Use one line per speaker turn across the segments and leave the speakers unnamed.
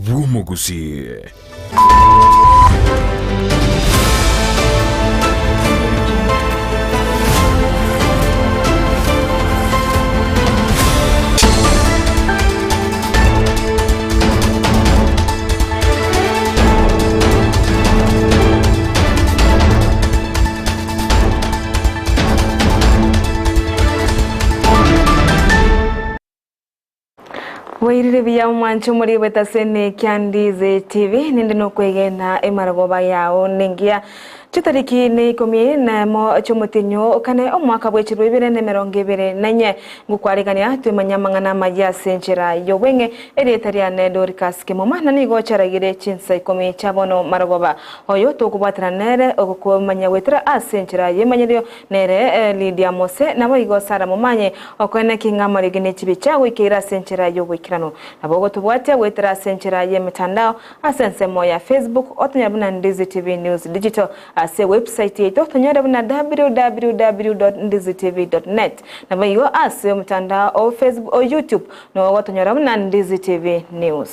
bw'Omogusii.
Bwairire buya omwancho omori bwetasene kia Ndizi TV ninde nokwegena emarogoba yao nengiya chitariki ne ikomi nemo chiomotinyo kane omwaka bwe chirwe ibere na emerongo ebere na inye ngokwarigania twemanye amang'ana amaya ase enchera y'obweng'e erieta riane Dorcas Kemuma na nigo charagire chinsa ikomi chia bono marogoba oyo tokobwatana nere ogokomanya goetera ase enchera y'emanyerio Nere Lidia Mose, naboigo Sara momanye, okoeneki ng'a amariga ne chibi chiagoikeire ase enchera y'oboikeranu. Nabo ogotobwatia goetera ase enchera y'emetandao ase ensemo ya Facebook, otonyore buna Ndizi TV News Digital, ase ewebsite yaito tonyore buna www dot ndizitv dot net, naboigo ase omotandao o Facebook o YouTube nigo ogotonyora buna Ndizi TV News.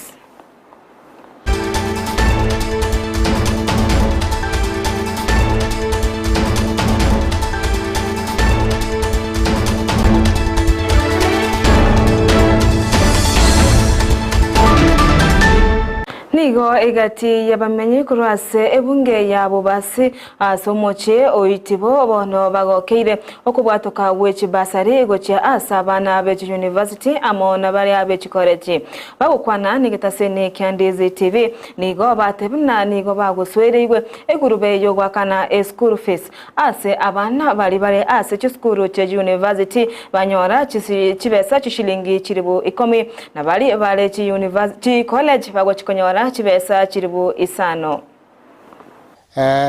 Nigo egati y'abamenyi korwa ase ebunge ya Bobasi ase omochie o Itibo bono bagokeire okobwatoka gwe chibasari gochia ase abana be chiyunivasiti amo na baria be chikoreji. Bagokwana negetaseni kia Ndizi TV, nigo batebia buna nigo bagosoereigwe egurube y'ogoakana eschool fees ase abana baria bare ase chisukuru chia university banyora chibesa chishilingi chilibu ikomi na baria bare chicollege bagochikonyora chibesa chilibu isano.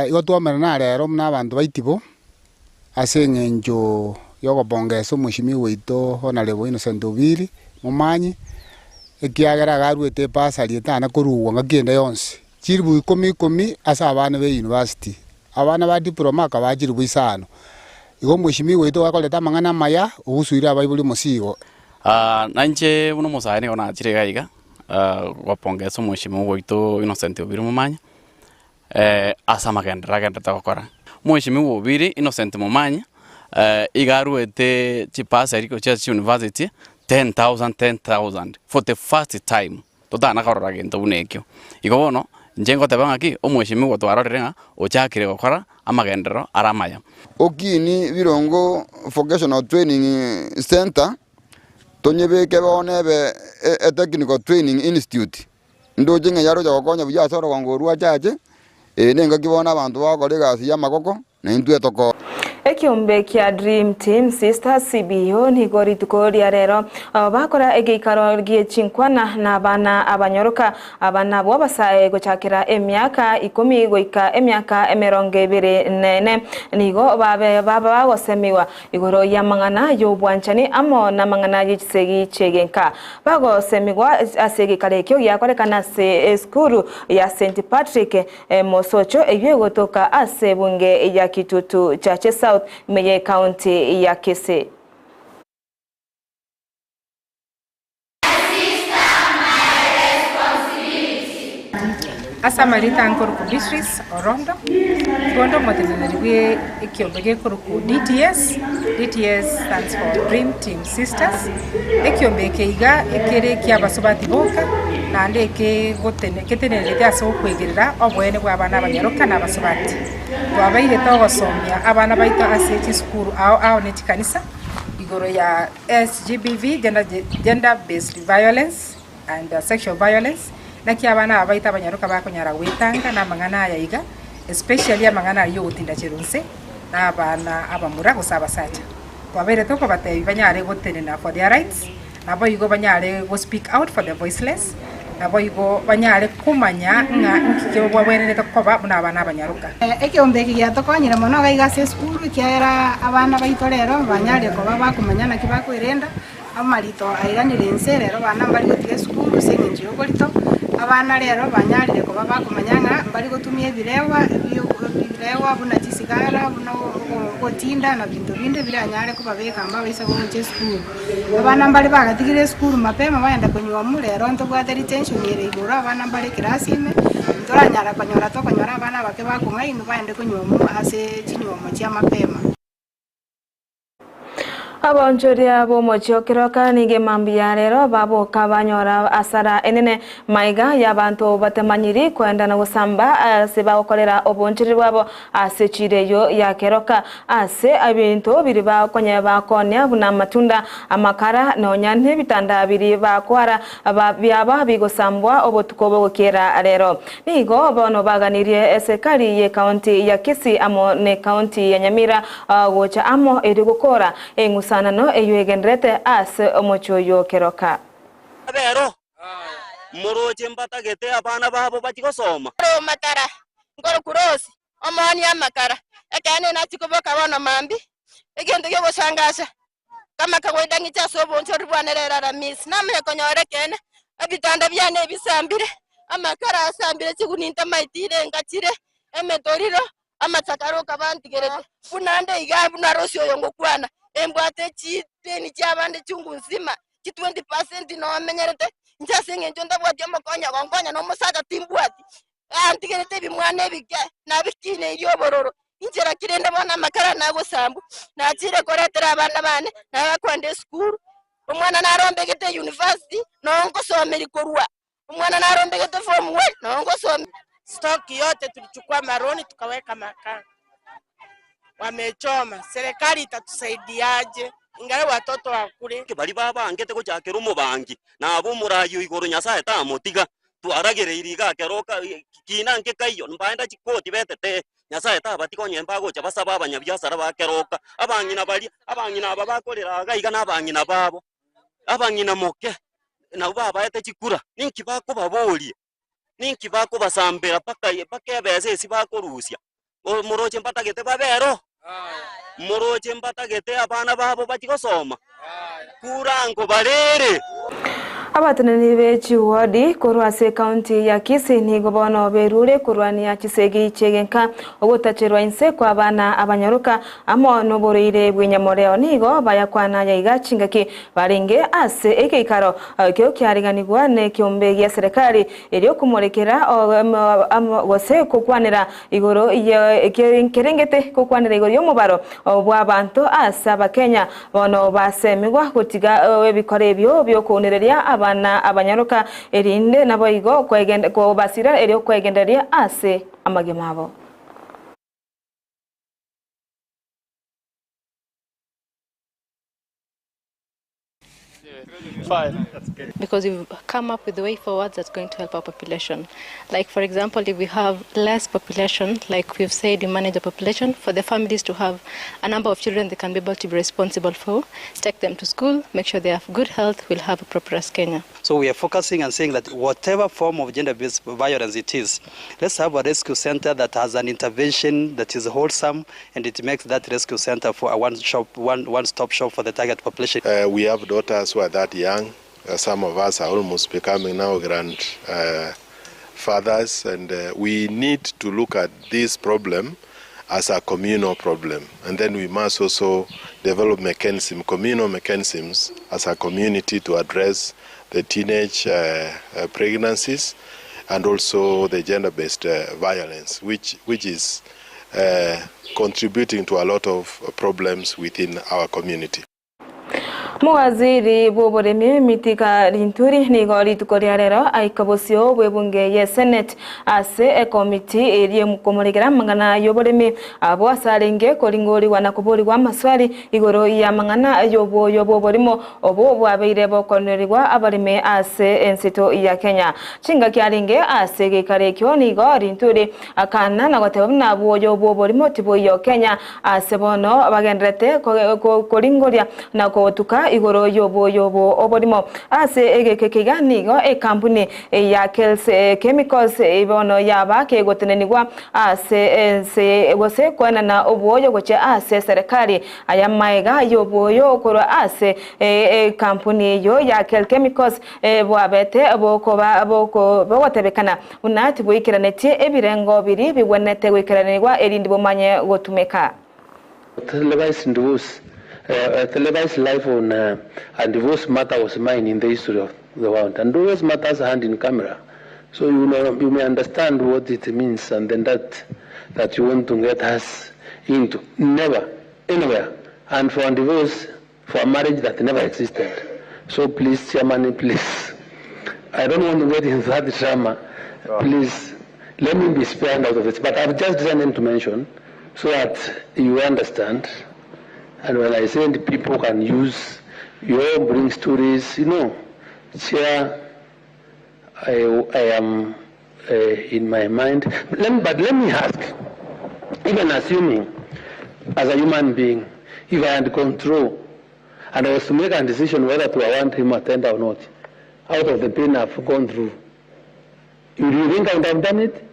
Igo twamerana rero buna abanto baitibo Ase engencho y'okobongesa omweshimiwa oito Honourable Innocent Obiri Momanyi, ekiagera iga aruete ebasari etana korugwa ngaki ende yonsi, chilifu ikomi ikomi ase abana be university, abana ba diploma akabaa chilifu isano. Igo omweshimiwa oito iga akorete amang'ana amaya, ogusuire abaibori omosigo.
Na inche buna omosae nigo nachire iga iga, gopongesa omweshimiwa oito Innocent Obiri Momanyi, ase amagenderero agenderete gokora. Omweshimiwa Obiri Innocent Momanyi, iga aruete chibasari gochia ase chiuniversity 10,000 10,000 for the first time, totana korora gento buna ekio. Igo bono, inche ngoteba ng'aki, omweshimiwa twarorire ng'a ochakire gokora amagenderero are amaya.
Okiini Birongo Vocational Training Centre, tonyebeke bono ebe e Technical Training Institute. Ndoche ng'a yarocha gokonya buya ase orogongo orwo achache, eye nengaki bono abanto bagokora egasi y'amaboko, na intwe toko.
Ekiombe kia Dream Team Sisters CBO nigo rituko ria rero bakora egeikaro gie chinkwana na abana abanyoroka. Aba nabwo abasae gochakera emiaka ikomi goika emiaka emerongo ebere na ene. Nigo babe bagosemigwa Igoro y'amang'ana y'obwanchani amo namang'ana ye chisegi chi'egenka bagosemigwa ase egekaro ekio giakorekana ase esukuru ya St Patrick Mosocho eyio egotoka ase ebunge ya Kitutu Chache South ime y'ecounty ya Kisii.
Ase amarieta nkorokwa Beatrice Orondo, nigo onde omoteneneri bwe ekiombe gekorokwa DTS, DTS stands for Dream Team Sisters, ekiombe eke iga ekere ekia abasubati boka, naende ekegotene ketenenerete ase okwegerera oboene bwa abana abanyaroka na abasubati. Twabeire togosomia abana baito ase chisukuru ao ao ne chikanisa, igoro ya SGBV, gender based violence and sexual violence, naki abana aba baito abanyaroka bakonyara goetanga na amang'ana aya iga, especially amang'ana ayio ogotindacherwa inse na abana abamura gose abasacha. Twabeire tokobatebia banyare gotenena for their rights, Naboigo banyare go speak out for the voiceless, naboigo banyare komanya ng'a inki kebabwenerete koba buna abana abanyaroka.
Ekeombe eke giatokonyire mono iga iga ase esukuru, ekiagera abana baito rero banyarire koba bakomanya naki bakoerenda, amarito airanire inse, rero abana mbari gotiga esukuru ase eng'encho ya oborito. Abana rero banyarire koba bakomanya ng'a mbari gotumia ebirewa ebirewa buna chisigara buna ogotinda na binto binde biranyare kobabeka mbabaisa gocha esukuru. Abana mbare bagatigire esukuru mapema bagenda konywa omo rero ntobwate retention ere igoro abana mbare ekerasi ime, ntoranyara konyora tokonyora abana abake bakong'ainwa bagende konywa omo ase chinywomo chia mapema.
Abaonchoria b'omochie o Keroka nigo emambia ya rero baboka banyora asara enene maiga y'abanto batemanyiri koenda na gosamba ase bagokorera oboonchoreri bwabo ase chiira eyio ya Keroka ase ebinto biria bakonya bakonia buna amatunda, amakara, nonya nebitanda biria bakwara biaba bigosambwa obotuko bogokiera rero. Nigo bono baganirie eserikari y'ecounty ya Kisii amo necounty ya Nyamira gocha amo erio gokora eng'usanano eyio egendererete ase omochie oyio keroka.
Abero, moroche mbatagete abana babo bachie gosoma.
Ore omatara, nkoroku Rose, omoonia amakara, ekeene nachia koboka bono mambia, egento gi'ogosangasa, kama kawaida ng'iche ase obonchori bwane rero Aramisi, namanye konyora ekeene, ebitanda biane ebisambire, amakara asambire chiguni ntamaetire engachire, emetoriro, amachakara okabantigerete, buna nde iga buna Rose oyo ngokwana, embwate chideni chiabande chungu nzima, chi 20% nomenyerete, inche ase eng'encho ntabwati omokonyi ogonkonya na omosacha timbwati, antigerete ebimwana ebike, nabikineirie obororo, inchera ki rende bono amakara nagosambwa, nachire koretera abana bane, nabakwenda esukuru, omwana narombegete university, noo nkosomeria korwa, omwana narombegete form one, noo nkosome.
Stock yote tulichukua maroni tukaweka makaa, wamechoma. Serikali itatusaidiaje ingawa watoto wakule?
Bari babangete gochakera omobangi nabo omorayi o igoro Nyasaye tamotiga twaragereiri iga keroka kina nke kaiyo mbaenda chikoti betete Nyasaye tabatiga onye mbagocha basaba abanyabiasara bakeroka abang'ina baria abang'ina aba bakorera iga iga na abang'ina babo abang'ina moke nabo babaete chikura ninki bakobaboria ninki bakobasambera mpaka mpaka ebesa esi bakorusia moroche mbatagete babero moroche mbatagete abana babo bachie gosoma kurango barere.
Abateneneri be chiwodi korwa ase ekaunti ya Kisii nigo bono berure korwania chisegi chiegenka ogotacherwa inse kwa abana abanyaruka amo noborwaire bw'enyamoreo nigo bayakwana yaiga chingaki barenge ase egeikaro ekio kiariganigwa na ekiombe gia serikali erio komorekera gose kokwanera igoro kerengete kokwanera igoro y'omobaro bwa abanto ase abakenya bono basemigwa gotiga ebikora ebio biokonereria abana abanyaruka erinde nabo igo kobasira erio kwegendereria ase amagima abo.
Fine. Because we've come up with a way forward that's going to help our population. Like, for example, if we have less population, like we've said, we manage the population, for the families to have a number of children they can be able to be responsible for, take them to school, make sure they have good health, we'll have a prosperous Kenya.
So we are focusing and saying that whatever form of gender-based violence it is, let's have a rescue center that has an intervention that is wholesome, and it makes that rescue center for a one-stop shop for the target population.
We have daughters who are that young. Some of us are almost becoming now grandfathers, and we need to look at this problem as a communal problem. And then we must also develop mechanism, communal mechanisms as a community to address the teenage pregnancies and also the gender-based violence, which is contributing to a lot of problems within our community.
Muwaziri bw'oboremi Mithika Linturi nigo rituko ria rero aika bosio bw'ebunge ye Senate ase ekomiti erie komoregera amang'ana y'oboremi abo ase arenge koringorigwa na koborigwa amaswali igoro ya amang'ana y'obwoyo bw'oborimo obo bwabeire bokonerigwa abaremi ase ensito ya Kenya. Chingaki arenge ase geikaro ekio nigo Linturi akana na goteba buna bwoyo bw'oborimo tiboiyo Kenya ase bono bagenderete koringoria na kotuka gososenigwa igoro y'oboyo obo oborimo. Ase egeka eke iga nigo ekampuni ya Kells Chemicals bono yaba kegotenenigwa ase ense gose koenana obwoyo gochia ase eserekari. Aya maega y'obwoyo korwa ase ekampuni eyio ya Kells Chemicals bwabete bokoba bogotebekana buna tiboikeranetie ebirengo biria bigwenerete goikeranigwa erinde bomanye gotumeka.
Televised divorce, A televised life on a divorce matter was mine in the history of the world and always matters hand in camera so you know you may understand what it means and the that that you want to get us into never anywhere and for a divorce for a marriage that never existed so please chairman please I don't want to get into that drama please let me be spared out of it but I've just decided to mention so that you understand and when I said people can use you all bring stories you know chair I, I am uh, in my mind let me, but let me ask even assuming as a human being if I had control and I was to make a decision whether to award him a tender or not out of the pain I've gone through do you think I would have done it?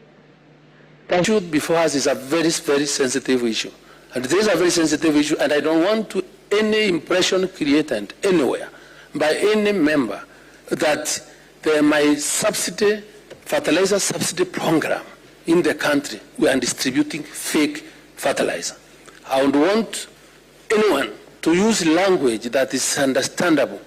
The issue before us is a very, very sensitive issue. And this is a very sensitive issue, and I don't want to any impression created anywhere by any member that the, my subsidy, fertilizer subsidy program in the country, we are distributing fake fertilizer. I would want anyone to use language that is understandable.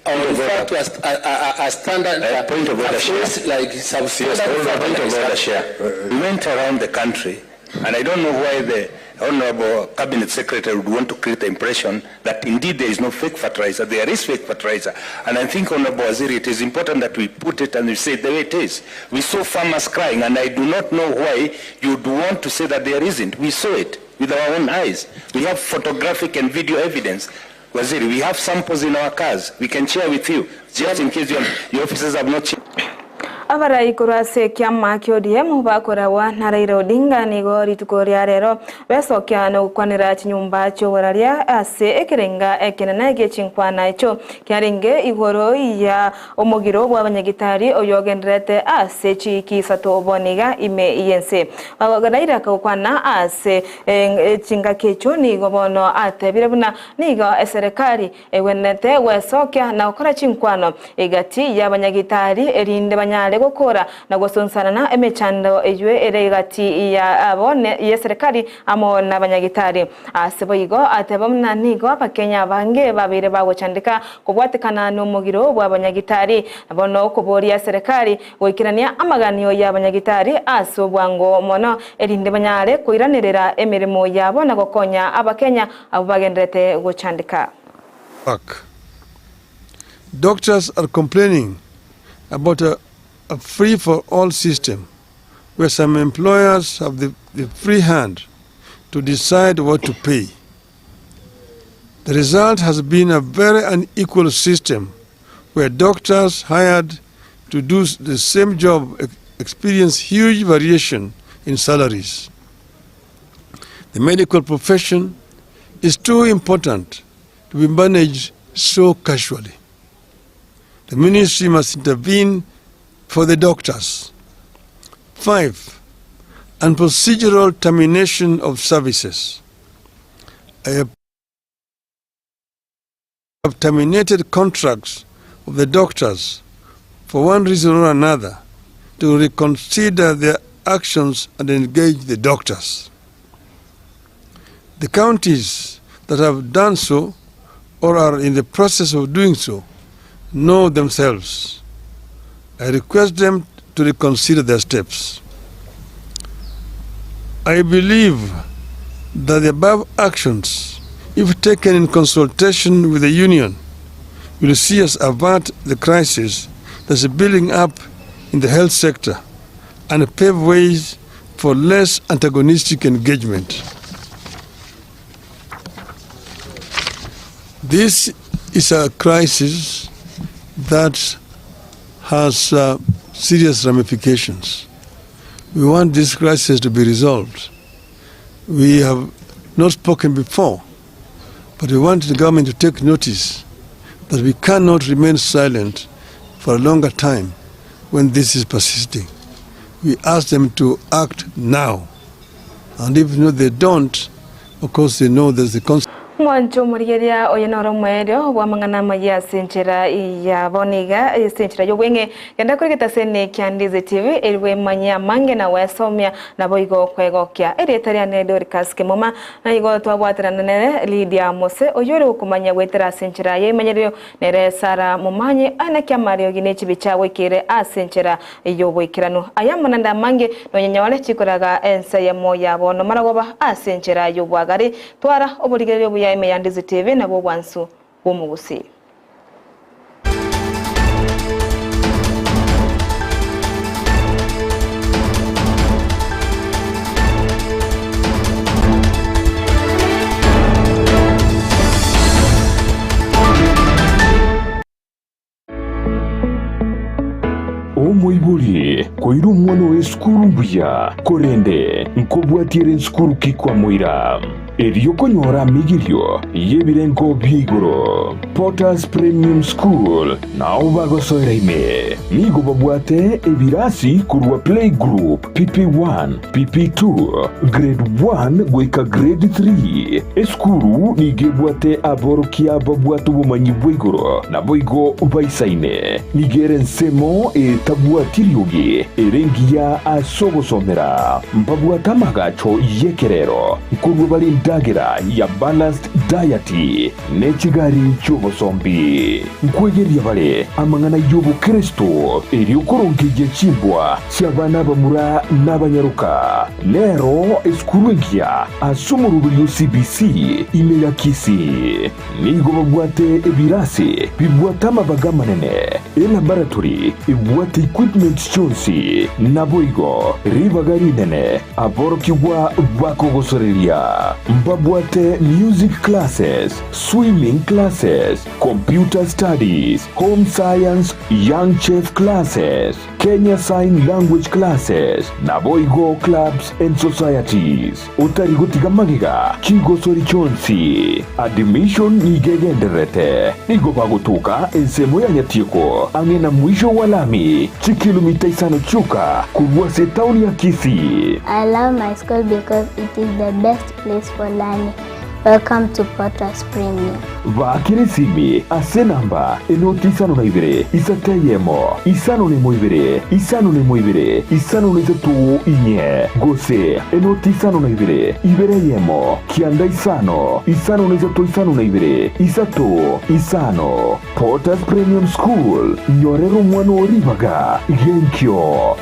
I would refer to a, a, a, a standard,
Uh, point of
a
order, Chair.
phrase like
Yes,
substandard
point of order,
fertilizer.
Chair. We went around the country, and I don't know why the Honorable Cabinet Secretary would want to create the impression that indeed there is no fake fertilizer. There is fake fertilizer. And I think, Honorable Waziri, it is important that we put it and we say it the way it is. We saw farmers crying, and I do not know why you'd want to say that there isn't. We saw it with our own eyes. We have photographic and video evidence. Waziri, we have samples in our cars. We can share with you, just in case your, your officers have not shared.
Abarai korwa ase ekiama kia ODM bakoragwa na Raila Odinga nigo rituko ria rero besokia na gokwanera chinyomba chioboraria ase ekerenga ekenene gie chinkwana echo kiarenge igoro ya omogiro bwa abanyagitari oyo ogenderete ase chiki isato boniga ime yense. Raila akagokwana ase chingaki echo nigo bono atebire buna nigo eserekari egwenerete gwesokia na gokora chinkwano egati ya abanyagitari erinde banyare gokora na gosonsana emechando eywe ere egati ya abo ya serikali amo na abanyagitari. Ase boigo ateba buna nigo abakenya abange babere bagochandika kobwatekana na omogiro bwa abanyagitari bono koboria serikali goikerania amaganio ya abanyagitari ase obwango mono erinde banyare koiranerera emirimo yabo na gokonya abakenya abo bagenderete gochandika.
Back. Doctors are complaining about a, a free-for-all system where some employers have the, the free hand to decide what to pay. The result has been a very unequal system where doctors hired to do the same job experience huge variation in salaries. The medical profession is too important to be managed so casually. The ministry must intervene for the doctors. 5, and procedural termination of services. I have terminated contracts of the doctors for one reason or another to reconsider their actions and engage the doctors. The counties that have done so or are in the process of doing so know themselves. I request them to reconsider their steps. I believe that the above actions, if taken in consultation with the union, will see us avert the crisis that's building up in the health sector and pave ways for less antagonistic engagement. This is a crisis that has serious ramifications. We want this crisis to be resolved. We have not spoken before, but we want the government to take notice that we cannot remain silent for a longer time when this is persisting. We ask them to act now. And if no, they don't, of course they know there's a consequence.
Omwancho omorigereria oye noro omoerio bw'amang'ana amayia ase enchera ya bono iga ase enchera y'obweng'e. Genda kore egetaseni kia Ndizi TV erio bwemanyie amange na gwesomia naboigo kwegokia. Erieta riane Dorcas Kemuma na igo twabwaterana nere Lydia Mose oyio ore gokomanyia goetera ase enchera y'emenyerero nere Sarah Momanyi aye naki amariogi ne chibicha goikeire ase enchera y'oboikeranu. Aya amo naende amange nonyenyore chikoraga ense eyemo ya bono maragoba ase enchera y'obwagare. Twara oborigereria obuya ime ya Ndizi TV nabwo obwansu bw'omogusii.
Omoibori koira omwana oye esukuru mbuya, korende nkobwatia ere nsukuru ki kwamoira? Erio konyora amigirio y'ebirengo bia igoro. Potter's Premium School nao bagosoera ime. Nigo babwate ebirasi korwa Playgroup, PP1, PP2, Grade 1 goika Grade 3. Esukuru nigo ebwate aborokia babwate obomanyi bwa igoro naboigo baisaine. Nigo ere ensemo etabwati riogi ere engiya ase ogosomera. Mbabwate amagacho y'ekerero nkorua bare endagera ya balanced diet ne chigari chi'obosombi. Nkwegeria bare amang'ana y'obokeresto erio korongeyia chimbwa chi'abana abamura n'abanyaroka. Nero esukuru engiya ase omoroberi o CBC ime ya Kisii. Nigo babwate ebirasi bibwate amabaga amanene, elaboratory ebwate equipment chionsi, naboigo ribaga rinene aborokigwa bakogosoreria. Mbabwate music classes, swimming classes, computer studies, home science, young chef classes, Kenya Sign Language classes, naboigo clubs and societies. Otari gotiga magega chigosori chionsi. Admission nigo egendererete. Nigo bagotoka ensemo ya Nyatieko ang'e na mwisho wa lami, chikilomita isano chioka korwa ase etaoni ya Kisii.
I love my school because it is the best place for learning. Welcome to Potters Premium.
Baakera esimi ase enamba enoti 52 3 1 5 2 5 2 5 3 4 gose enoti 52 2 1 9 5 5 3 5 2 3 5. Potters Premium School, nyorera omwana oo ribaga genkio.